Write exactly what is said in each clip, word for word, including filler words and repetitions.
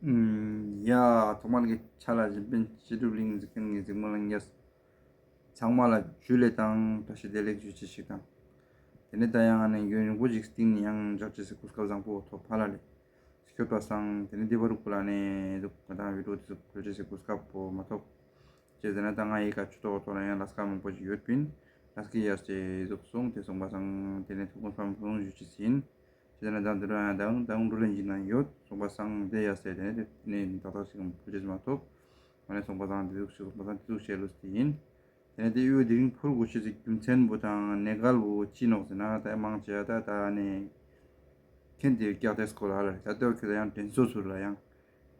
ཡ། ཐོག་མར་གྱི་ཆ་ལ་གཞན་ཕན་བྱེད་སྒྲུབ་གླིང་གཟིགས་མཁན་གྱི་གཟིགས་མོ་ལྷན་རྒྱས་ཚང་མ་ལ་ཇུ་ལེ་དང་བཀྲ་ཤིས་བདེ་ལེགས་ཞུ་ཅེས་ཤིག་དང་། དེ་ནས་ད་ཡང་ནས་རྒྱུན་རིང་པོ་ཞིག་སྟེང་ནས་ཡང་མཇལ་ཅེས་སི་གོ་སྐབས་བཟང་པོ་ཐོབ་ཕ་ལ་ལེ། སྐྱོད་པ་སང་དེ་ནས་འདི་བར་ཀུ་ལ་ནས་འདུག་ང་དང་བི་ཌིའོ་དེ་ཚོ་འགྲོ་ཅེས་སི་གོ་སྐབས་པོ་མ་ཐོབ། ཅེས་ཟེར་ན་ད་ང་ཡི་ག་ཆུ་ཐོག་ཐོག་ལ་ཡང་ལས་ཀ་མང་པོ་ཞིག་ཡོད་པིན། ལས་ཀའི་ཡ་སེ་ཟུག་སོང་དེ་སོང་པ་སང་དེ་ནས་ཐུགས་ཁུངས་ཕམ་ཕུང་ཞུ་ཅེས་ཡིན། ཅེས་ཟེར་ན་ད་འདི་རུ་ཡང་ད་ད་འགྲོ་ལེན་གྱི་ནང་ཡོད་སོང་པ་སང་དེ་ཡ་སེ་དེ་ནས་དེ་ནས་ཏག་ཏག་ཞིག་འཕུར་ཅེས་མ་ཐོབ། ང་ནས་སོང་པ་སང་དེ་ཟུག་ཞིག་སོང་པ་སང་དེ་ཟུག་བྱས་ལུས་དེ་ཡིན། དེ་ནས་དེ་ཡོད་དེ་རིང་འཕུར་དགོས་ཤེས་ཀྱི་རྒྱུ་མཚན་པོ་དང་གནས་སྐབས་པོ་ཅི་ནོག་ཟེར་ན་ད་མང་ཆེ་ད་ད་ནས་མཁན་དེ་སྐྱག་དེ་སྐོར་ལ་ལ་ད་ལྟ་ཁྱོད་ད་ཡང་དྲན་གསོ་ཚུར་ལ་ཡང་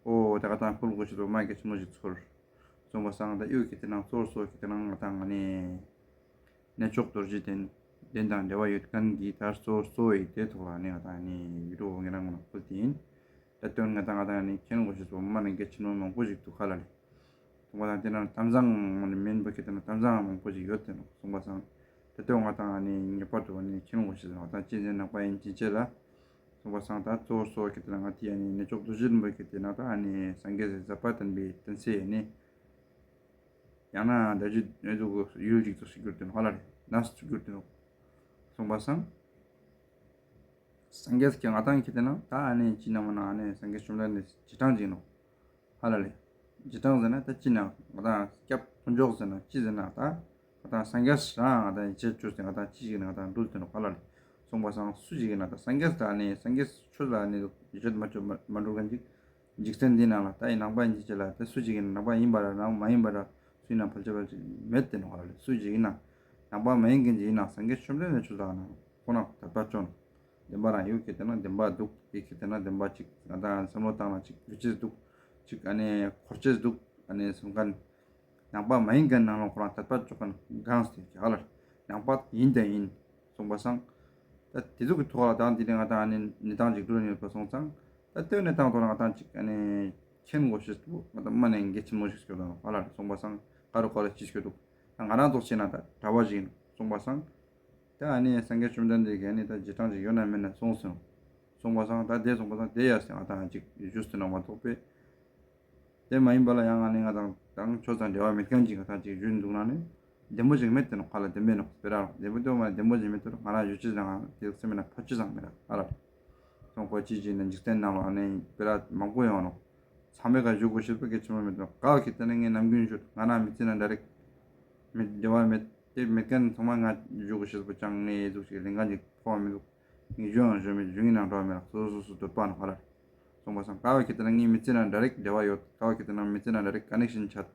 ཨོ་ད་ག་ད་འཕུར་དགོས་ཤེས་པོ་མ་གལ་ཆེན་མོ་ཞིག་ཚོར། སོང་པ་སང་ད་ཡོད་ཀྱི་དེ་ནང་གཙོ་བོ་གཙོ་བོ་གི་དེ་ནང་ང་དང་ནས་གནས་མཆོག་རྡོ་རྗེ་གདན་གདན་དང་འབྲེལ་བ་ཡོད་མཁན་གྱི་ད་གཙོ་བོ་གཙོ་བོ་ཡི་དེ་ཐོག་ལ་ནས་ང་དང་ནས་ཡུ་ཊུབ་ངེད་རང་ངོ་ནས་ཕུལ་དེ་ཡིན། ད་དོན་ང་དང་ང་དང་ནས་མཁྱེན་དགོས་ཤེས་པོ་མ་ནས་གལ་ཆེན་མོ་མང་པོ་ཞིག་འདུག་ཧ་ལ་ལེ། སོང་པ་སང་དེ་ནང་གཏམ་བཟང་མ་ནས་མིན་པ་གི་དེ་ནང་གཏམ་བཟང་མང་པོ་ཞིག་ཡོད་དེ་ནོ་སོང་པ་སང་། ད་དོན་ང་དང་ནས་ངེས་པར་དུ་ནས་མཁྱེན་དགོས་ཤེས་ང་དང་ཅི་ནས་ནང་པ་ཡིན་ཅི་བྱེད་ལ། སོང་པ་སང་ད་གཙོ་བོ་གཙོ་བོ་གི་དེ་ནང་ང་དེ་ཡ་ནས་གནས་མཆོག་རྡོ་རྗེ་རིན་པོ་ཆེ་དེ་ནང་ད་ནས་སངས་རྒྱས་སི་ཟབ་པ་བསྟན་པའི་བསྟན་སྲིད་ཡ་ནས། ཡང་ན་འདྲ་བརྒྱུད་ཨེ་ཟུག་ཡུལ་གཅིག་ཏུ་ཞིག་གྱུར་ཏེ་ནོ་ཧ་ལ་རེ་ནས་གྱུར་ཏེ་ནོ། སོང་པ་སང་། སངས་རྒྱས་ཀྱི་ང་དང་ཁྱེད་དེ་ན་ད་ཨ་ནེ་ཅི་ན་མ་ན་ཨ་ནེ་སངས་རྒྱས་བཅོམ་ལྡན་འདས་རྗེས་འབྲང་ཅིག་ནོ། ཧ་ལ་ལེ། རྗེས་འབྲང་ཟེར་ན་ད་ཅི་ན་ང་དང་སྐྱབས་དཀོན་མཆོག་ཟེར་ན་ཅི་ཟེར་ན་ད་ང་དང་སངས་རྒྱས་རང་ང་དང་ཡིད་ཆེས་བཅོས་ཏེ་ང་དང་ཅི་ཞིག་ནི་ང་དང་འགྲུལ་ཏེ་ནོ་ཧ་ལ་ལེ། སོང་པ་སང་སུ་ཞིག་ཡིན་ན་ད་སངས་རྒྱས་ད་ཨ་ནེ་སངས་རྒྱས་ཆོས་ལ་ཨ་ནེ་ཡིད་ཆེས་མ་བཅོས་མ་མ་འགྲུལ་མཁན་ཅིག་འཇིག་རྟེན་འདི་ནང་ལ་ད་ཡི་ནང་པ་ཡིན་གྱི་ཅི་ལ་ད་སུ་ཅིག་ཡིན་ནང་པ་ཡིན་པ་ར་ནང་མ་ཡིན་པ་ར་སུ་ཡིན་ན་ཕལ་ཆེར་ཕལ་ཆེར་མེད་དེ་ནོ་ཧ་ལ་ལེ། སུ་ཅིག་ཡིན་ན་ནང་པ་མ་ཡིན་མཁན་ཅིག་ཡིན་ན་སངས་རྒྱས་བཅོམ་ལྡན་འདས་ཆོས་ལ་ན་ཁོ་ན་དད་པ་བཅོ་ནོ། བདེན་པ་རང་ཡུལ་གྱི་དེ་ན་བདེན་པ་འདུག་ཡིད་ཀྱི་དེ་ན་བདེན་པ་ཅིག་ང་དང་བསམ་བློ་བཏང་ན་ཅིག་ཡུལ་ཅེས་འདུག་ཅིག་ཨ་ནེ་འཁོར་ཅེས་འདུག་ཨ་ནེ་སེམས་ཁན། ནང་པ་མ་ཡིན་མཁན་ནང་ལོགས་ཁོ་རང་དད་པ་བཅོ་མཁན་གང་སྟེ་ཀྱི་ཧ་ལ་ནང་པ་ཡིན་དང་ཡིན། སོང་པ་སང་། ད་དེ་ཚོ་གི་ཐོག་ལ་དང་དེ་ནས་ང་དང་ཨ་ནེ་གནས་སྟངས་ཅིག་འགྲོ་ཡོད་པ་སོང་ཙང་། ད་ལྟོས་གནས་སྟངས་ཐོག་ལ་ང་དང་ཅིག་ཨ་ནེ་མཁྱེན་དགོས་ཤེས་འདུག་ང་དང་མ་ནས་འགལ་ཆེན་མོ་ཞིག་སྐྱོད་དང་ཧ་ལ་སོང་པ་སང་ཀ་རུ་ཀ་ལ་ཅི་སྐྱོད་འདུག་ང་རང་ཚོ་བྱས་ན་ད་གྲྭ་པ་ཞིག་ཡིན་སོང་པ་སང་། ད་ཨ་ནེ་སངས་རྒྱས་བཅོམ་ལྡན་འདས་ཀྱི་ཨ་ནེ་ད་རྗེས་འབྲང་ཅིག་ཡོད་ན་མེད་ན་སོང་ཟེར། སོང་པ་སང་ད་དེ་སོང་པ་སང་དེ་ཡ་སེ་ང་དང་ཅིག་ཞུས་ཟེར་ན་མ་གཏོགས་པས། དེ་མ་ཡིན་པ་ལ་ཡང་ཨ་ནེ་ང་དང་དང་ཆོས་དང་འབྲེལ་བ་མེད་མཁན་ཅིག་ང་དང་ཅིག་ཞུས་འདུག་ན་ནི། བདེན་པོ་ཅིག་མེད་དེ་ནོ་ཁ་ལ་བདེན་པའི་ནོ་སྤེ་ར་རོ་བདེན་པོ་དེ་མ་བདེན་པོ་ཅིག་མེད་དེ་རོ་ང་རང་ཞུ་ཅི་ཟེར་ང་དེ་སེམས་ན་ཕ་ཅི་ཟང་མེད་ར་ཨ་ར། སོང་ཁོ་ཅི་ཅི་ནི་འཇིག་རྟེན་ནང་ལ་ཨ་ནེ་སྤེ་ར་མང་པོ་ཡོང་ནོ། ཚང་མས་ཀ་ཞུ་དགོས་ཤེས་པ་གལ་ཆེན་པོ་མེད་དོ། ཀ་བ་ཁྱེད་དེ་ནས་ངས་ནམ་རྒྱུན་ཞུ་ང་རང་མི་ཚེ་ན་འདྲ་རིགས་མི་འབྲེལ་བ་མེད་དེ་མེད་མཁན་ཚང་མ་ང་ཞུ་དགོས་ཤེས་པ་ཅང་ངས་ཟུག་ཞིག་ལས་འགན་ཅིག་ཕོག་མི་འདུག་ངས་ཞུ་ཡང་ཞུ་མེད་ཞུ་ངའི་ནང་འགྲོ་བ་མེད་ལ་སོ་སོ་སོ་སོ་འདོད་པ་ནོ་ཧ་ལ་རེད། སོང་པ་སང་ཀ་བ་ཁྱེད་དེ་ན་ངའི་མི་ཚེ་ན་འདྲ་རིགས་འབྲེལ་བ་ཡོད། ཀ་བ་ཁྱེད་དེ་ན་མི་ཚེ་ན་འདྲ་རིགས་ཀ་ནེག་ཤན་ཆད།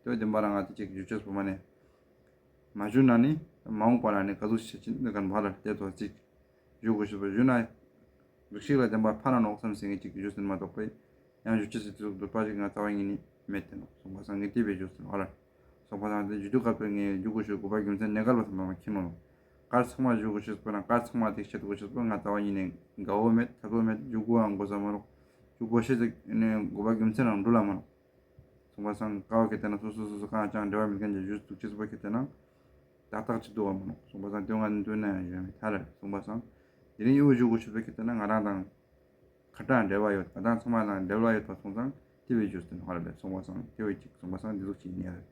དེ་བ་བདེན་པ་རང་ང་དེ་ཅིག་ཞུ་ཆེས་པོ་མ་ནས། མ་ཞུ་ན་ནི་མ་འོངས་པ་ལ་ནི་ག་ཟུག་བྱེད་ཀྱིན་འདི་ག་ནོ་ཧ་ལ་རེད་དེ་ཐོག་ཅིག་ཞུ་དགོས་ཤེས་པ་ཞུ་ན། རིགས་ཤིག་ལ་བདེན་པ་ཕ་ན་ནོག་བསམ་སེ་ངས་ཅིག་ཞུ་ཟིན་མ་གཏོགས་པས། ཡང་ཞུ་ཅི་སྲིད་དུ་འདོད་པ་ཞིག་ང་རྩ་བ་ཉིད་ནས་མེད་དེ་ནོ། སོང་པ་སང་ངས་དེ་བས་ཞུ་ཟིན་བ་ལ། སོང་པ་སང་དེ་ཞུ་དུས་སྐབས་དུ་ངས་ཞུ་དགོས་ཞུ་དགོས་པ་རྒྱུ་མཚན་གནས་སྐབས་ལ་བསམ་པ་མ་ཁྱེར་ནོ་ནོ། གར་ཚང་མ་ཞུ་དགོས་ཞུ་དགོས་ན་གར་ཚང་མ་དེ་བཤད་དགོས་ཞུ་དགོས་ང་རྩ་བ་ཉིད་ནས་དགའ་བོ་མེད་ཐབས་བོ་མེད་ཞུ་དགོས་ཡང་དགོས་ས་མ་རོགས། ཞུ་དགོས་ཤེས་ཟིག་ནས་དགོས་པ་རྒྱུ་མཚན་རང་འགྲུལ་ལ་མ་ནོ། སོང་པ་སང་ཀ་བ་ཁེ་ཏེ་ན་སོ་སོ་སོ་སོ་གང་ཅང་འབྲེལ་བ་མེད་མཁན་གྱི་ཞུ་དུས་ཅི་སོ་པ་ཁེ་ཏེ་ན། ཏག་ཏག་ཅི་འདུག་བ་མ་ནོ། སོང་པ་སང་དེ་ང་འདུག་ན་ཡང་ཡོད་མེད་ཐ་ལ་རེད། སོང་པ་སང་། དེ་རིང་ཡོད་ཞུ་དགོས་ཞུ་པ་ཁེ་ཏེ་ན་ང་རང་དང་། ཁ་གྲངས་འབྲེལ་བ་ཡོད་ང་དང་ཚང་མ་དང་འབྲེལ་བ་ཡོད་པ་སོང་ཙང་དེ་བས་བརྗོད་ཟིན་ཧ་ལ་རེད། སོང་པ་སང་དེ་བས་ཅིག་སོང་པ་སང་འདི་ཟུག་ཅིག་ཉེ་རེད།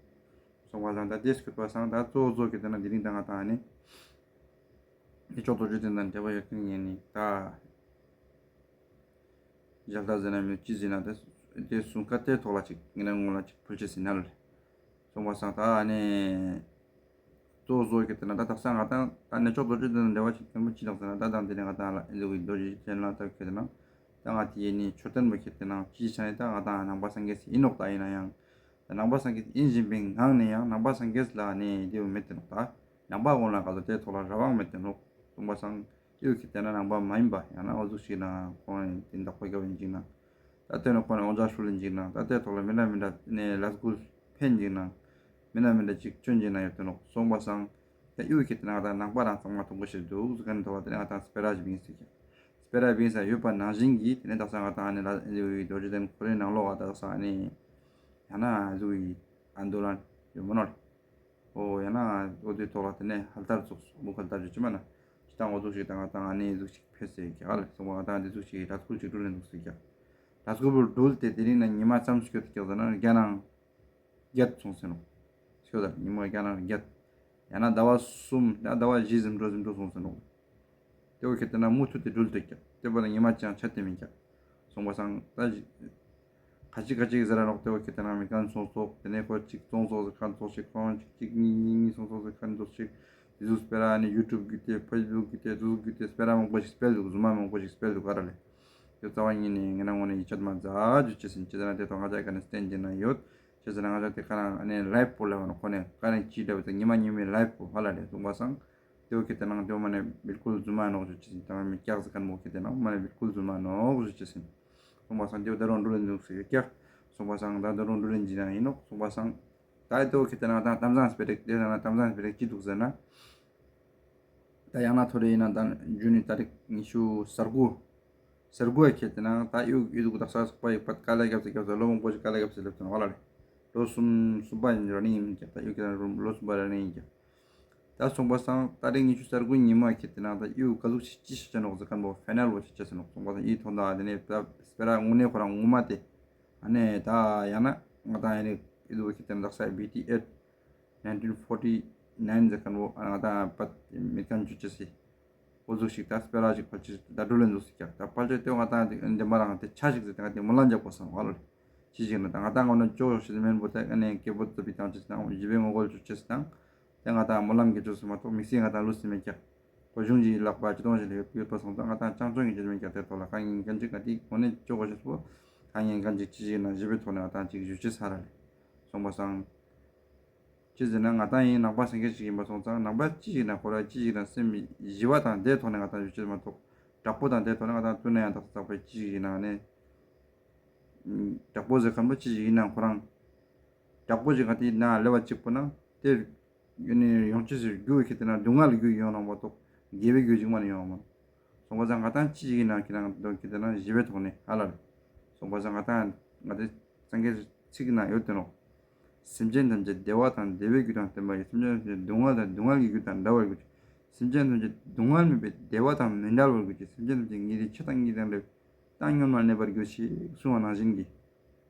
སོང་པ་སང་ད་དེ་སྐྱོད་པ་སང་ད་གཙོ་བོ་གཙོ་ཁེ་ཏེ་ན་དེ་རིང་ད་ང་དང་ནི། འདི་ཕྱོགས་རྡོ་རྗེ་གདན་དང་འབྲེལ་བ་ཡོད་མཁན་ངས་ནི་ད། ཞལ་ཏ་ཟེར་ན་མི་ཅི་ཟེར་ན་ད་དེ་གསུང་སྐད་དེ་ཐོག་ལ་ཅིག་ངས་ན་ངོ་ལ་ཅིག་ཕུལ་ཆེ་ཟིན་ན་ལ་རེད། སོང་པ་སང་ད་ཨ་ནི། གཙོ་བོ་གཙོ་བོ་གི་དེ་ན་ད་དག་ས་ང་དང་ད་གནས་མཆོག་རྡོ་རྗེ་གདན་དང་འབྲེལ་བ་ཅིག་སྐྱེན་པོ་ཅི་ལགས་ཟེར་ན་ད་དང་དེ་ནས་ང་དང་ལ་ཨེ་ལུ་གི་རྡོ་རྗེ་གདན་ལ་ད་ཁེ་དེ་ན། ད་ང་དེ་ཡེ་ནི་མཆོད་རྟེན་པོ་ཁེ་དེ་ན་ཅི་ཆ་ནས་ད་ང་དང་ནང་པ་སངས་རྒྱས་ཡིན་ནོག་ད་ཡིན་ན་ཡང་། ད་ནང་པ་སངས་རྒྱས་ཡིན་བཞིན་པའི་ངང་ནས་ཡང་ནང་པ་སངས་རྒྱས་ལ་ནི་དེ་བོ་མེད་དེ་ནོག་ད། ནང་པ་ཀུན་ལ་ག་ཚོད་དེ་ཐོག་ལ་རང་དབང་མེད་དེ་ནོག་སོང་པ་སང་། ཡོད་ཀྱི་དེ་ན་ནང་པ་མ་ཡིན་པ་ཡང་ན་འོ་ཟུག་ཞིག་ན་ཁོང་ནི་དེ་བདག་པོ་རྒྱབ་ཡིན་ཅིག་ན། ད་དེ་ནི་ཁོང་ནི་དབང་ཆ་ཧྲུལ་ཡིན་ཅིག་ན་ད་དེ་ཐོག་ལ་མི་འདྲ་མི་འདྲ་ནས་ལས་འགུལ་འཕེན་ཅིག་ན། མི་འདྲ་མི་འདྲ་ཅིག་སྐྱོན་ཅིག་ན་ཡོད་དེ་ནོག་སོང་པ་སང་། ད་ཡོད་ཀྱི་དེ་ན་ང་དང་ནང་པ་རང་ཚང་མ་མཐོང་གི་ཞིག་འདུག་ཟེར་མཁན་ཐོག་ལ་དེ་ནས་ང་དང་སྤེ་ར་ཞིག་བིང་ཟེར་ཀྱང་། སྤེ་ར་བིང་ས་ཡོད་པ་ནང་བཞིན་གྱི་དེ་ནས་དག་ས་ང་དང་ཨ་ནི་ལ་རྡོ་རྗེ་གདན་ཁོ་རའི་ནང་ལོགས་ལ་དག་ས་ཨ་ནི། ཡང་ན་ཟུག་གི་ཨན་དོ་ལན་ཡོད་མོ་ནོ་རེད། ཨོ་ཡང་ན་ཨོ་དེ་ཐོག་ལ་དེ་ནས་ཧལ་དར་ཚོགས་སུ་དམུ་ཧལ་དར་ཅིག་ཅི་མ་ན། ཅི་དང་ཨོ་ཟུག་ཞིག་དང་ང་དང་ཨ་ནི་ཟུག་ཞིག་ཕེ་སེ་རྒྱ་གར་ལ་སོང་བ་ང་དང་འདི་ཟུག་ཞིག་ར་སྐུལ་ཅིག་འགྲོ་ལེན་འདུག་སེ་རྒྱ། ལས་འགུལ་འགྲུལ་ཏེ་དེ་རིང་ན་ཉི་མ་ཙམ་སྐྱོད་དུ་སྐྱོད་ཟེར་ན་རྒྱ་ནང་བརྒྱད་སོང་ཟེར་ནོ། སྐྱོད་ད་ཉི་མ་རྒྱ་ནང་བརྒྱད། ཡང་ན་ཟླ་བ་གསུམ་ད་ཟླ་བ་བཞི་ཟིན་འགྲོ་ཟིན་འགྲོ་སོང་ཟེར་ནོ། དེ་བོ་ཁེ་ཏེ་ན་མུ་མཐུད་དེ་འགྲུལ་ཏེ་སྐྱོད་དེ་བོ་ལ་ཉི་མ་ཅང་ཆད་དེ་མི་སྐྱོད། སོང་པ་སང་ད་ཁ་ཅིག་ཁ་ཅིག་ཟེར་ར་ནོག་དེ་བོ་ཁེ་ཏེ་ན་མི་གང་སོང་སོག་དེ་ནས་ཁོ་ཅིག་བཙོང་སོག་ཟེར་ཁན་ཚོགས་ཤིག་ཁོང་ཅིག་ཅིག་གཉིས་གཉིས་གཉིས་སོང་སོག་ཟེར་ཁན་ཚོགས་ཤིག་དེ་ཟུག་སྤེ་ར་ནི་ཡུ་ཊུབ་བརྒྱུད་དེ་ཕེ་སི་བུག་བརྒྱུད་དེ་དེ་ཟུག་བརྒྱུད་དེ་སྤེ་ར་མང་པོ་ཞིག་སྤེལ་འདུག་རྫུན་མ་མང་པོ་ཞིག་སྤེལ་འདུག་ག་ར་ལས། དེ་རྩ་བ་ཉིད་ནས་ངས་ན་ངོ་ནས་ཡིད་ཆད་མ་མཛད་རྒྱུ་ཅི་ཟིན་ཅི་ཟེར་ན་དེ་ཐོག་ང་ཅག་ག་ནས་བསྟན་གྱི་ན་ཡོད། ཅི་ཟེར་ན་ང་ཅག་དེ་ག་རང་ཨ་ནི་ལའིབ་པོ་ལ་བ་ན་ཁོ་ནས་ག་རང་ཅི་འདྲ་བ་དེ་ཉི་མ་ཉི་མའི་ལའིབ་པོ་ཧ་ལ་ལས་གསུངས་པ་སང་། དེ་བོ་ཁེ་ཏེ་ནང་དེ་བོ་མ་ནས་བིལ་ཀུལ་རྫུན་མ་ནོག་ཞུ་ཅི་ཟིན་ད་མི་སྐྱག་ཟེར་ཁན་བོ་ཁེ་ཏེ་ནང་མ་ནས་བིལ་ཀུལ་རྫུན་མ་ནོག་ཞུ་ཅི་ཟིན། གསུངས་པ་སང་དེ་བོ་ད་རུང་འགྲོ་ལེན་འདུག་ཟེར་སྐྱག་གསུངས་པ་སང་ད་ད་རུང་འགྲོ་ལེན་གྱི་ན་ཡིན་ནོག་གསུངས་པ་སང་། ད་དེ་བོ་ཁེ་ཏེ་ནང་ད་གཏམ་བཟང་སྤེ་རིག་དེ་ན་གཏམ་བཟང་སྤེ་རིག་ཅི་འདུག་ཟེར་ན། ད་ཡང་ན་ཐོ་རེ་ཡིན་ན་ད་འཇུ་ནི་ཏ་རིག་ཉི་ཤུ་ས་དགུ། ས་དགུ་ཡ་ཁེ་ཏེ་ན་ད་ཡུ་ཡུ་དུག་དག་ས་སོག་པ་ཡི་པད་དཀའ་ལས་རྒྱབ་སེ་རྒྱབ་སེ་ལོ་མང་པོ་ཞིག་དཀའ་ལས་རྒྱབ་སེ་སླེབས་ཏེ་ན་བ་ལ་རེ། ལོ་གསུམ་གསུམ་པ་ཡིན་ར་ནི་ཡིན་ཀྱང་ད་ཡུ་ཁེ་ཏེ་ན་ལོ་གསུམ་པ་ར་ནི་ཡིན་ཀྱང་། ད་སོང་པ་སང་ཏ་རིག་ཉི་ཤུ་ས་དགུ་ཉི་མ་ཁེ་ཏེ་ན་ད་ཡུ་ག་ཟུག་ཅི་ཅི་ཤི་ཅ་ནོག་ཟེར་ཁན་བོ་ཕེ་ནལ་བོ་ཅི་ཅི་ཟེར་ནོག་སོང་པ་སང་ཡི་ཐོན་ད་དེ་ནས་ད་སྤེ་ར་དངོས་གནས་ཁོ་རང་ངོ་མ་དེ། ཨ་ནེ་ད་ཡང་ན་ང་ད་ཡ་ནི་ཡུ་དུག་ཁེ་ཏེ་ན་དག་ས་བི་ཊི་ཨེཊ། nineteen forty nine ཟེར་ཁན་བོ་ང་དང་པད་མི་ཀན་ཅུ་ཅི་སི། འོ་ཟུག་ཞིག་ད་སྤེ་ར་ཞིག་ཕལ་ཆེར་ད་འགྲོ་ལེན་འདུག་སི་ཀྱག་ད་ཕལ་ཆེར་དེ་ང་དང་འདི་མ་རང་དེ་ཆ་ཞིག་ཟེར་ཏེ་ང་དེ་སྨོན་ལམ་རྒྱག་དགོས་སམ་བ་ལོ། ཅི་ཞིག་ན་ད་ང་དང་ངོ་ན་ཅོ་ཞིག་མེན་པོ་དེ་ཨ་ནེ་སྐད་པོ་ཙི་པི་དང་ཅི་དང་ཞི་བའི་ངོ་རྒོལ་ཅུ་ཅི་སི་དང་། དེ་ང་དང་སྨོན་ལམ་གྱི་ཅུ་སི་མ་གཏོགས་དམིགས་བསལ་ང་དང་ལུས་སི་མེད་ཀྱག་གོ་གཞུང་གི་ལག་པ་ཅི་གཏོང་ཞིག་ཡོད་པ་སོང་ཙང་ང་དང་ཅང་ཅོ་གི་ཅི་མེད་ཀྱག་དེ་ཐོག་ལ་གང་ཡིན་གང་ཅིག་ང་དེ་ངོ་ནས་ཅོ་གོ་ཞིག་པོ། གང་ཡིན་གང་ཅིག་ཅི་ཞིག་ན་ཞི་བའི་ཐོག་ནས་ང་དང་ཅིག་ཞུ་ཅི་ས་ར་ལེ། སོང་པ་སང་། ཅི་ཟེར་ན་ང་དང་ཡིན་ནང་པ་སེང་གེ་ཞིག་ཡིན་པ་སོང་ཙང་ནང་པ་ཅི་ཞིག་ན་ཁོ་ར་ཅི་ཞིག་ན་སེམས་ཞི་བ་དང་བདེ་ཐོག་ནས་ང་དང་ཡོད་ཅེས་མ་གཏོགས་དྲག་པོ་དང་བདེ་ཐོག་ནས་ང་དང་བསྟུན་ན་ཡང་དག་ས་པའི་ཅི་ཞིག་ཡིན་ན་ནས། དྲག་པོ་ཟེར་མཁན་པོ་ཅི་ཞིག་ཡིན་ན་ཁོ་རང་། དྲག་པོ་ཞིག་ག་དེ་ན་ལེ་བ་གཅིག་པོ་ན་དེ་ཡོད་ནས་ཡོང་ཅི་ཟེར་རྒྱུ་ཁེ་དེ་ན་སྡུག་བསྔལ་རྒྱུ་ཡོང་ནང་མ་གཏོགས་དགེ་བའི་རྒྱུ་ཞིག་མ་ནས་ཡོང་མ། སོང་པ་སང་ང་དང་ཅི་ཞིག་ཡིན་ན་ཁྱེད་རང་གདོང་ཁྱེད་དེ་ན་ཞི་བའི་ཐོག་ནས་ཧ་ལ་རེད། སོང་པ་སང་ང་དང་ང་དེ་སངས་རྒྱས་ཚིག་ན་ཡོད་དེ་ནོ། སེམས་ཅན་ཐམས་ཅད་བདེ་བ་དང་བདེ་བའི་རྒྱུ་དང་ལྡན་པ་ཡི། སེམས་ཅན་ཐམས་ཅད་སྡུག་བསྔལ་དང་སྡུག་བསྔལ་གྱི་རྒྱུ་དང་བྲལ་བར་གྱུར་ཅིག་སེམས་ཅན་ཐམས་ཅད་སྡུག་བསྔལ་མེད་པའི་བདེ་བ་དང་མི་འབྲལ་བར་གྱུར་ཅིག་སེམས་ཅན་ཐམས་ཅད་ཉིད་དུ་ཆགས་སྡང་གཉིས་དང་བྲལ་བའི་བཏང་སྙོམས་ལ་གནས་པར་གྱུར་ཅིག་གསུངས་པ་ནང་བཞིན་གྱི།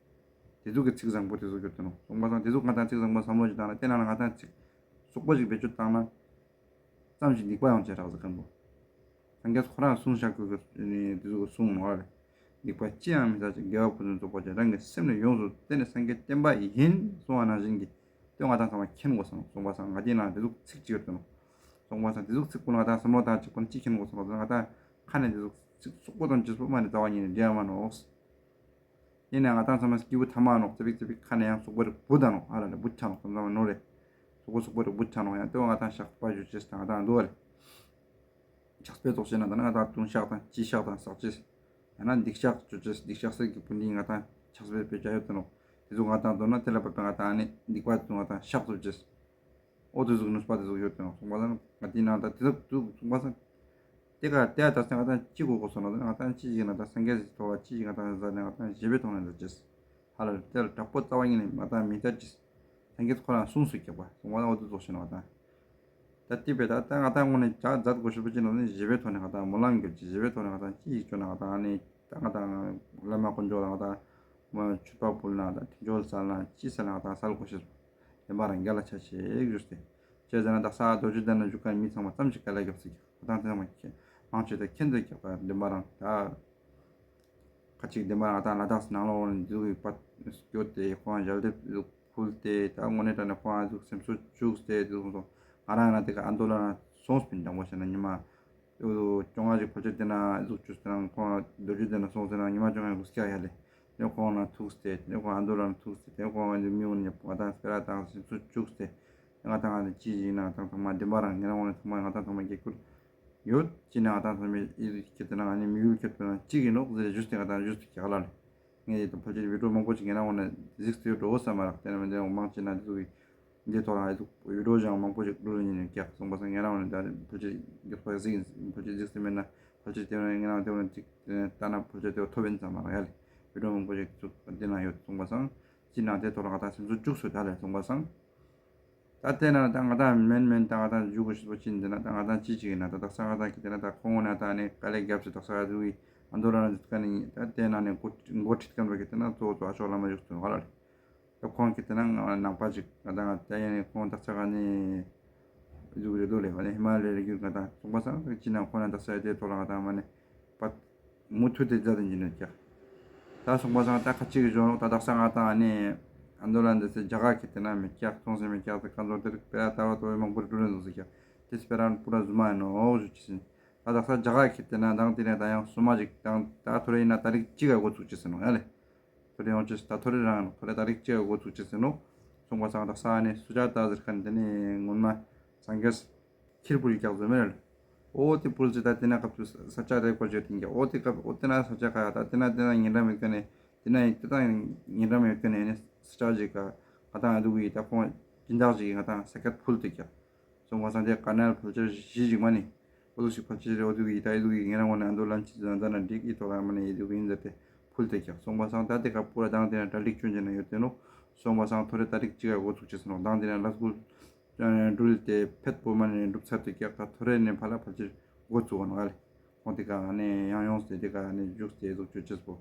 དེ་ཚོ་གི་ཚིག་བཟང་པོ་དེ་ཚོ་གྱུར་ཏེ་ནོ། སོང་པ་སང་དེ་ཚོ་ང་དང་ཚིག་བཟང་པོ་བསམ་བློ་ཞིག་བཏང་ན་དེ་ནང་ལ་ང་དང་ཚིག་སོག་པོ་ཞིག་བེད་སྤྱོད་བཏང་ན། ཙམ་ཞིག་སྡིག་པ་ཡོང་ཆེ་རག་ཟེར་མཁན་པོ། སངས་རྒྱས་ཁོ་རང་གསུངས་བཞག་གི་དེ་ཚོ་གི་གསུང་ནོ་རེད། སྡིག་པ་ཅི་ཡང་མི་བྱ་ཞིང་དགེ་བ་ཕུན་སུམ་ཚོགས་པར་སྤྱད། རང་གི་སེམས་ལ་ཡོངས་སུ་བརྟེན་ནས་སངས་རྒྱས་བསྟན་པ་ཡིན་གསུངས་པ་ནང་བཞིན་གྱི་དེ་ང་དང་ཚང་མ་མཁྱེན་དགོས་སམ། སོང་པ་སང་ང་དེ་ནང་དེ་ཚོ་ཚིག་ཅིག་ཡོད་དེ་ནོ། སོང་པ་སང་དེ་ཚོ་ཚིག་པོ་ང་དང་བསམ་བློ་བཏང་ཅིག་པོ་ནི་ཅི་མཁྱེན་དགོས་སམ་ལ་ང་དང་ཁ་ནས་དེ་ཚོ་ཚིག་སོག་པོ་དང་ཅི་སོག་མ་ནས་རྩ་བ་ཉིད་ནས་འདྲེ་ཡ་མ་ནོག་ཡིན་ནའང་ང་དང་ཚང་མ་སྐྱིད་པོ་ཐ་མ་ནོག་ཙི་པིག་ཙི་པིག་ཁ་ནས་ཡང་སོག་པོ་རེ་བུ་ད་ནོག་ཨ་ལ་ལ་བུ་ཆ་ནོག་ཙམ་ཙམ་ནོ་རེ། སོག་པོ་སོག་པོ་རེ་བུ་ཆ་ནོག་ཡང་ལྟོས་ང་དང་ཤག་པ་ཞུ་ཅེས་དང་ང་དང་འདུག་ཨ་ལེ། ཕྱག་དཔེ་ཚོགས་བྱས་ན་ད་ནི་ང་དང་ལྟུང་བཤགས་དང་སྤྱི་བཤགས་དང་བསགས་ཅེས། ཡང་ན་སྡིག་བཤགས་ཅོ་ཅེས་སྡིག་བཤགས་སེལ་གྱི་བུ་འདི་ང་དང་ཕྱག་དཔེ་དཔེ་བྱ་ཡོད་དུ་ནོག་དེ་ཚོ་ང་དང་མདོར་ན་དེ་ལ་བབ་པའི་ང་དང་ཨ་ནི་སྡིག་པ་དེ་ཚོ་ང་དང་བཤགས་ཐུབ་ཅེས། ཨོ་དེ་ཟུག་ནུས་པ་དེ་ཟུག་ཡོད་དེ་ནོ་སོང་པ་སང་ང་དེའི་ནང་ད་དེ་ཟུག་དུ་སོང་པ་སང་། དེ་ག་དེ་ད་སང་ང་དང་ཅི་གོ་གོ་སོང་ན་ང་དང་ཅི་ཡིན་ན་ད་སངས་རྒྱས་སི་ཐོག་ལ་ཅི་ཡིན་ང་དང་ཟ་ནས་ང་དང་ཞི་བའི་ཐོག་ནས་ཟ་ཅེས། ཧ་ལ་དེ་ལ་དྲག་པོ་རྩ་བ་ཉིད་ནས་ང་དང་མི་ལྟ་ཅེས། སངས་རྒྱས་ཁོ་རང་གསུངས་སུ་བཀྱག་པ་སོང་པ་སང་ཨོ་དེ་ཙོགས་ཤིག་ན་ང་དང་། ད་དེ་བས་ད་ད་ང་དང་དངོས་གནས་ཇ་མཛད་དགོས་ཞིག་པ་ཅི་ན་ནི་ཞི་བའི་ཐོག་ནས་ང་དང་སྨོན་ལམ་རྒྱབ་ཅེས་ཞི་བའི་ཐོག་ནས་ང་དང་ཅི་ཡིག་བཅོ་ན་ང་དང་ཨ་ནི་ད་ང་དང་བླ་མ་དཀོན་མཆོག་ལ་ང་དང་མཆོད་པ་ཕུལ་ན་ད་དྲིན་ཆོག་སལ་ན་ཅི་སལ་ན་ང་དང་སལ་དགོས་ཤེས་སོ། བདེན་པ་རང་རྒྱལ་ལ་ཆ་ཞིག་བཞུགས་ཏེ། བྱས་ཙང་ན་དག་ས་རྡོ་རྗེ་གདན་ན་བཞུགས་མཁན་མི་ཚང་མ་ཙམ་ཞིག་དཀའ་ལས་རྒྱབ་ཟེར་གྱི་ཁོ་ཐང་ཚང་མ་མཁྱེན་མང་ཆེ་ད་མཁྱེན་ཟེར་གྱི་བདེན་པ་རང་ད། ཁ་ཅིག་བདེན་པ་རང་ད་ལ་དྭགས་སུ་ནང་ལོགས་ནས་འཛུལ་བའི་བར་སྐྱོད་དེ་ཁོང་ཞལ་འདེབས་ཕུལ་ཏེ་ད་དངོས་གནས་དྲང་གནས་ཁོང་ཚོ་སེམས་གསོ་བཅུག་སྟེ་དེ་སོང་སོང་ང་རང་ན་དེ་ག་ཨ་མདོ་ལ་ན་སོང་སྤིན་དྲང་པོ་བཤད་ན་ཉི་མ། བཅོ་ལྔ་ཞིག་ཕལ་ཆེར་དེ་ན་ཨི་ཟུག་བཅུ་ཟེར་ན་ཁོང་རྡོ་རྗེ་གདན་ན་སོང་ཟེར་ན་ཉི་མ་བཅོ་ལྔ་ཡི་གུ་སྐྱ་ཡ་ལེ། དེ་ཁོང་ན་ཐུག་སྟེ་དེ་ཁོང་ཨ་མདོ་ལ་ན་ཐུག་སྟེ་དེ་ཁོང་ཨ་མི་ཡོང་ནས་ང་དང་སྤེ་ར་དང་སེམས་གསོ་བཅུག་སྟེ། ང་དང་ང་དང་ཅི་ཡིན་ན་ང་དང་ཚང་མ་བདེན་པ་རང་ངེད་རང་ངོ་ནས་ཚང་མ་ང་དང་ཚང་མ་སྐྱེ་ཁུལ་ཡོད་ཅི་ན་ང་དང་ཚང་མས་ཨི་ཟུག་ཁྱེད་དེ་ན་ང་ནི་མི་ཡུལ་ཁྱེད་དེ་ན་ཅི་ཡིན་ནོག་ཟེར་ཞུས་ཏེ་ང་དང་ཞུས་ཏེ་ཁྱེད་ལ་ལེ། ངས་ཡིད་དུ་ཕལ་ཆེར་བི་ཌིའོ་མང་པོ་ཞིག་ངེད་རང་ངོ་ནས་གཟིགས་ཏེ་ཡོད་འགྲོ་བསམ་མ་རག་དེ་ན་མི་འདི་མང་ཆེ་ན་འདི་ཚོ་གི་འདི་ཐོག་ལ་ཨི་ཟུག་བི་ཌིའོ་ཞིག་མང་པོ་ཞིག་བླུགས་ལེ་ཉིན་ནས་ཀྱག་སོང་པ་སང་ངེད་རང་ངོ་ནས་ད་ཕལ་ཆེར་མགྱོགས་པ་གཟིགས་ཡིན་ཕལ་ཆེར་གཟིགས་སེ་མེད་ན་ཕལ་ཆེར་དེ་ནས་ངེད་རང་དེ་བོ་ནས་ཅིག་ལྟ་ན་ཕལ་ཆེར་དེ་བོ་ཐོབ་ཡིན་བསམ་མ་རག་ཡ་ལེ། བི་ཌིའོ་མང་པོ་ཞིག་ཚུགས་འདི་ན་ཡོད་སོང་པ་སང་ཅི་ན་དེ་ཐོག་ལ་ང་དང་སེམས་ཚོར་བཅུག་སོ་ད་ལེ་སོང་པ་སང་། ད་དེ་ན་ད་ང་དང་མེན་མེན་ད་ང་དང་འཇུག་གི་ཞིག་པོ་ཅི་འདི་ན་ད་ང་དང་ཅི་ཅིག་ཡིན་ན་ད་དག་ས་ང་དང་གི་དེ་ན་ད་ཁོང་ངོ་ན་ད་ནི་དཀའ་ལས་རྒྱབ་སུ་དག་ས་ང་དུ་ཡི་ ཨ་མདོ་ར་ན་འདི་ཀ་ནི་ད་དེ་ན་ནས་འགོ་འགོ་ཁྲིད་མཁན་བ་གི་དེ་ན་གཙོ་བོ་གཙོ་ཨ་ཤོག་བླ་མ་བཞུགས་སོང་ཧ་ལ་ལེ། ད་ཁོང་གི་དེ་ན་ང་ནང་པ་ཅིག་ང་དང་ང་ད་ཡ་ནི་ཁོང་དག་ས་ག་ནི་ཟུག་རེད་འདུག་ལེ། ཧི་མ་ལ་ཡའི་རི་རྒྱུད་ང་དང་སོང་པ་སང་ཅི་ན་ཁོ་ན་དག་ས་ཡ་དེ་ཐོག་ལ་ང་དང་མ་ནི་པ་མུ་མཐུད་དེ་མཛད་དེ་ཡིན་ནོ་ཀྱག་ད་སོང་པ་སང་ད་ཁ་ཅིག་གི་གཞུང་ལོག་ད་དག་ས་ང་དང་ཨ་ནི་ཨ་མདོ་ལ་འདི་ཚེ་རྒྱ་གར་གི་དེ་ན་མི་ཀྱག་ཚོང་སེ་མི་ཀྱག་ད་ཀ་ཚོར་དེ་རིགས་སྤེ་ར་ལྟ་བ་ལྟ་བའི་མང་པོ་རེ་འགྲོ་ལེ་འདུག་ཟེར་ཀྱག་དེ་སྤེ་ར་པུ་ར་ཟུ་མ་ཡིན་ནོ་ཞུ་ཅི་སིན། ད་དག་ས་རྒྱ་གར་གི་དེ་ན་དང་དེ་ནས་ད་ཡང་སོ་མ་ཅིག་དང་ད་ཐོ་རེ་ཡིན་ན་ད་རིགས་གཅིག་ག་འགོ་ཚུགས་ཅི་སིན་ནོ་ཡ་ལེ། ཐོ་རེ་ཡོང་ཅི་ད་ཐོ་རེ་རང་ཐོ་རེ་ད་རིགས་གཅིག་ག་འགོ་ཚུགས་ཅི་སིན་ནོ། སོང་པ་སང་དག་ས་ཨ་ནི་སུ་ཇ་ཏ་ཟེར་མཁན་དེ་ནི་སྔོན་མ་སངས་རྒྱས་ཁྱིར་པུར་གྱི་རྒྱག་བཟོ་མེད་ལ། ཨོ་དེ་པུར་ཅི་ད་དེ་ན་སྐབས་སུ་ས་ཆ་དེ་བཀོད་བྱས་དེ་འགྱ་ཨོ་དེ་སྐབས་ཨོ་དེ་ན་ས་ཆ་ཁ་ད་དེ་ན་དེ་ན་ཉིན་ར་མེད་མཁན་ནས་དེ་ན་དེ་དང་ཉིན་ར་མེད་མཁན་ནས་ནི་ས་ཆ་ཅིག་ག་ང་དང་ཨ་དུ་གི་ད་ཁོང་སྦྱིན་བདག་ཅིག་གི་ང་དང་ས་ཁད་ཕུལ་དེ་འགྱ་སོང་པ་སང་དེ་ཀ་ནལ་ཕལ་ཆེར་བཞི་ཅིག་མ་ནི་ཨོ་དུ་ཞིག་ཕལ་ཆེར་ཨོ་དུ་གི་ད་ཨི་དུ་གི་ངེ་རང་ངོ་ནས་ཨ་དུ་ལན་ཅི་ཟ་ད་ན་འགྲིག་ཨི་ཐོག་ལ་མ་ནི་ཨི་དུ་གི་ཡིན་ཟེར་ཏེ་ཕུལ་དེ་འགྱ་སོང་པ་སང་ད་དེ་ཀ་པུ་ར་དང་དེ་ན་གྲ་སྒྲིག་ཅུང་ཅན་ན་ཡོད་དེ་ནོ། སོང་པ་སང་ཐོ་རེ་ད་རིགས་གཅིག་ག་འགོ་ཚུགས་ཅི་སོང་ནོ་དང་དེ་ན་ལ་སྐུལ་འགྲུལ་དེ་ཕེད་པོ་མ་ནས་འགྲུབ་ཚར་དེ་ཀྱག་ད་ཐོ་རེ་ནས་ཕ་ལ་ཕལ་ཆེར་འགོ་ཚུགས་པ་ནོ་ཨ་ལེ། ཁོང་དེ་ཀ་ནས་ཡང་ཡོངས་ཏེ་དེ་ཀ་ནས་བཞུགས་ཏེ་འཛུགས་ཆོས་ཅེས་པོ།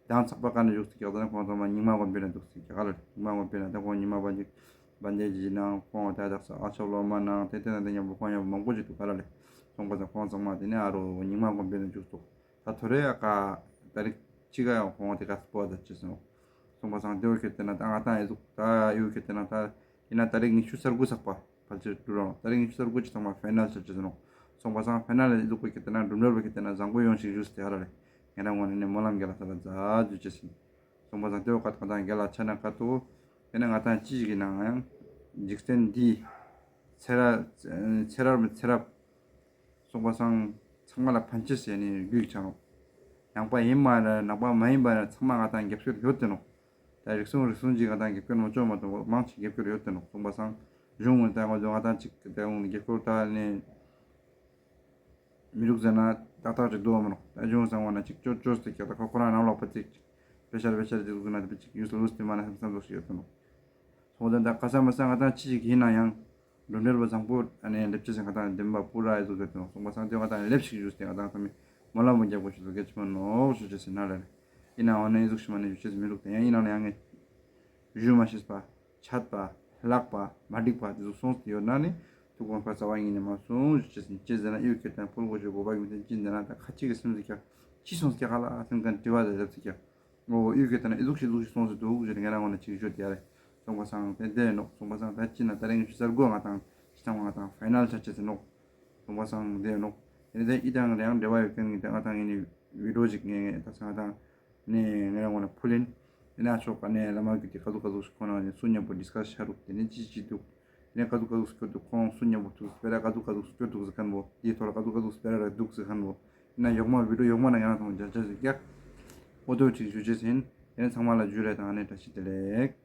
དང་ཚགས་པ་ཀ་ནས་བཞུགས་ཏེ་ཀྱག་ད་ཁོང་ཚང་མ་རྙིང་མ་དགོན་པའི་ནང་འདུག་ཟེར་ཀྱག་ཨ་ལེ། རྙིང་མ་དགོན་པའི་ནང་ད་ཁོང་རྙིང་མ་བན་ཅིག་བན་དེ་ཇི་ནང་ཁོང་ད་དག་ས་ཨ་ཆོ་ལོ་མ་ནང་དེ་དེ་ན་དེ་མཉམ་པོ་ཁོང་མཉམ་པོ་མང་པོ་ཅིག་འདུག་ཨ་ལེ། སོང་པ་ཚང་ཁོང་ཚང་མ་དེ་ནས་ཨ་རོ་རྙིང་མ་དགོན་པའི་ནང་བཞུགས་ཏོ། ད་ཐོ་རེ་ཨ་ཀ་ད་རིགས་གཅིག་ག་ཡང་ཁོང་དེ་ཀ་སྤོ་བ་ད་ཅི་སོང་། སོང་པ་སང་དེ་བོ་ཁྱེར་ཏེ་ན་ད་ང་ཏང་ཨེ་ཟུག་ད་ཡུ་ཁྱེར་ཏེ་ན་ད་ཡིན་ན་ད་རིགས་ཉི་ཤུ་རྩ་དགུ་ཚགས་པ་ཕལ་ཆེར་འགྲུབ་རང་ད་རིགས་ཉི་ཤུ་རྩ་དགུ་ཅི་ཚང་མ་ཕའི་ནལ་ཆགས་ཅི་ཟེར་ནོ། སོང་པ་སང་ཕའི་ནལ་ཨེ་ཟུག་པ་ཁྱེར་ཏེ་ན་འགྲུབ་འགྲུབ་པ་ཁྱེར་ཏེ་ན་བཟང་པོ་ཡོང་ཞིག་ཞུས་ཏེ་ཧ་ར་རེ་ངེ་རང་ངོ་ནས་ནི་སྨོན་ལམ་རྒྱལ་ལ་ས་ལ་མཛད་རྒྱུ་ཅི་ཟིན། སོང་པ་སང་དེ་བོ་ཀ་ད་ང་ཏང་རྒྱལ་ལ་ཆ་ན་ཀ་ཏོ་དེ་ན་ང་ཏང་ཅི་ཞིག་གི་ནང་ཡང་འཇིག་རྟེན་འདི་ཚེ་རབས་ཚེ་རབས་མི་ཚེ་རབས། སོང་པ་སང་ཚང་མ་ལ་ཕན་ཆེ་ཟེར་ནས་རྒྱུས་ཆགས་ནོ། ནང་པ་ཡིན་མ་རེད་ནང་པ་མ་ཡིན་པ་རེད་ཚང་མ་ང་ཏང་རྒྱབ་སྐྱོར་ཡོད་དེ་ནོ། ད་རིག་གཞུང་རིག་གཞུང་གཅིག་ང་ཏང་རྒྱབ་སྐྱོར་མ་བྱུང་མ་གཏོགས་མང་ཆེ་རྒྱབ་སྐྱོར་ཡོད་དེ་ནོ། སོང་པ་སང་གཞུང་ངོས་ད་ང་ཚོ་ང་ཏང་གཅིག་ད་འོང་ནས་རྒྱབ་སྐྱོར་ད་ནས་མི་རུག་ཟེར་ན་ཏག་ཏག་ཅིག་འདུག་བ་མི་རུག་ད་གཞུང་ཚང་བ་ན་གཅིག་ཅོ་ཅོ་ཟེར་ཀྱག་ད་ཁོ་ཁོ་རང་ནང་ལོག་པ་ཅིག་པེ་ཤར་པེ་ཤར་ཅིག་ཟུག་ན་དེ་ཅིག་ཡུལ་ལུས་དེ་མ་ན་སེམས་བསམ་ལོག་ཞིག་ཡོད་དེ་ནོ། སོང་པ་ད་ད་ཁ་ས་མ་ས་ང་ཏང་ཅི་ཞིག་ཡིན་ན་ཡང་། འགྲོ་འགྲུལ་བ་བཟང་པོ་ཨ་ནེ་སླེབས་ཅི་ཟེར་ང་ཏང་བདེན་པ་པུ་ར་ཨེ་ཟུག་ཟེར་དེ་སོང་པ་སང་དེ་ང་ཏང་སླེབས་ཤིག་ཞུས་ཏེ་ང་ཏང་ཚང་མས་མོ་ལ་མོ་རྒྱབ་དགོས་ཤིག་ཟུག་གལ་ཆེ་མོ་ནོ་ཞུ་ཅེས་ཟེར་ན་རེ། ཡིན་ནའང་ཨ་ནེ་ཨེ་ཟུག་ཤི་མ་ནེ་ཞུ་ཅེས་མི་རུག་དེ་ཡང་ཡིན་ནའང་ཡང་ངས་ཞུ་མ་ཤེས་པ་ཆད་པ་ལག་པ་མ་འགྲིག་པ་དེ་ཟུག་སོང་སྟེ་ཡོད་ན་ནི་ཐུགས་དགོངས་པ་རྩ་བ་ཉིད་ནས་མ་སོང་ཞུ་ཅེས་ཟེར་ཅི་ཟེར་ན་ཨེ་ཡོད་ཁྱེད་དང་ཕུལ་དགོས་ཞུ་དགོས་པ་ཡོད་དེ་ཅི་ཟེར་ན་ད་ཁ་ཅིག་གི་སེམས་སུ་ཀྱང་ཅི་སོང་ཀྱང་ཧ་ལ་སེམས་ཀྱང་དྲི་བ་ཟེར་ཟེར་ཀྱང་། ཨོ་ཨི་གེ་དེ་ན་ཨི་ཟུག་ཤིག་ཟུག་ཤིག་སོང་ཟེར་འདུག་ཟེར་ངས་རང་ངོ་ན་ཅིག་ཞུ་དེ་ཡ་རེ། སོང་པ་སང་དེ་དེ་ནོག་སོང་པ་སང་ད་ཅི་ན་ད་རེ་ངས་ཞུ་ཟེར་དགོས་ང་དང་ཅི་ཐང་ང་དང་ཕའི་ནལ་ཆ་ཆེ་ཟེར་ནོག་སོང་པ་སང་དེ་ནོག་དེ་ནས་དེ་ཨི་དང་རེ་ཡང་འབྲེལ་བ་ཡོད་མཁན་གྱི་དེ་ང་དང་ངས་ནི་བི་ཌིའོ་ཅིག་ངས་ངས་ད་སང་ང་དང་ནས་ངས་རང་ངོ་ན་ཕུལ་ཡིན། དེ་ནས་ཨ་ཆོག་ག་ནས་བླ་མ་གི་དེ་ག་ཟུག་ག་ཟུག་ཁོ་ན་ནས་སུ་མཉམ་པོ་ཌིས་ཀ་སི་བྱ་རུག་དེ་ནས་ཅི་ཅི་འདུག་དེ་ནས་ག་ཟུག་ག་ཟུག་སྐྱོ་འདུག་ཁོང་སུ་མཉམ་པོ་ཐུག་སྤེ་ར་ག་ཟུག་ག་ཟུག་སྐྱོ་འདུག་ཟེར་མཁན་པོ་དེའི་ཐོག་ལ་ག་ཟུག་ག་ཟུག་སྤེ་ར་ར་འདུག་ཟེར་མཁན་པོ། ཡིན་ན་ཡོག་མ་བི་ཌིའོ་ཡོག་མ་ན་ཡང་ཐོང་རྒྱ་ཆ་ཞིག་ཀྱག་ཨོ་ཏོ་ཅིག་ཞུ་ཅེས་ཡིན། དེ་ནས་ཚང་མ་ལ་ཇུ་ལེ་དང་ཨ་ནེ་བཀྲ་ཤིས་བདེ་ལེགས།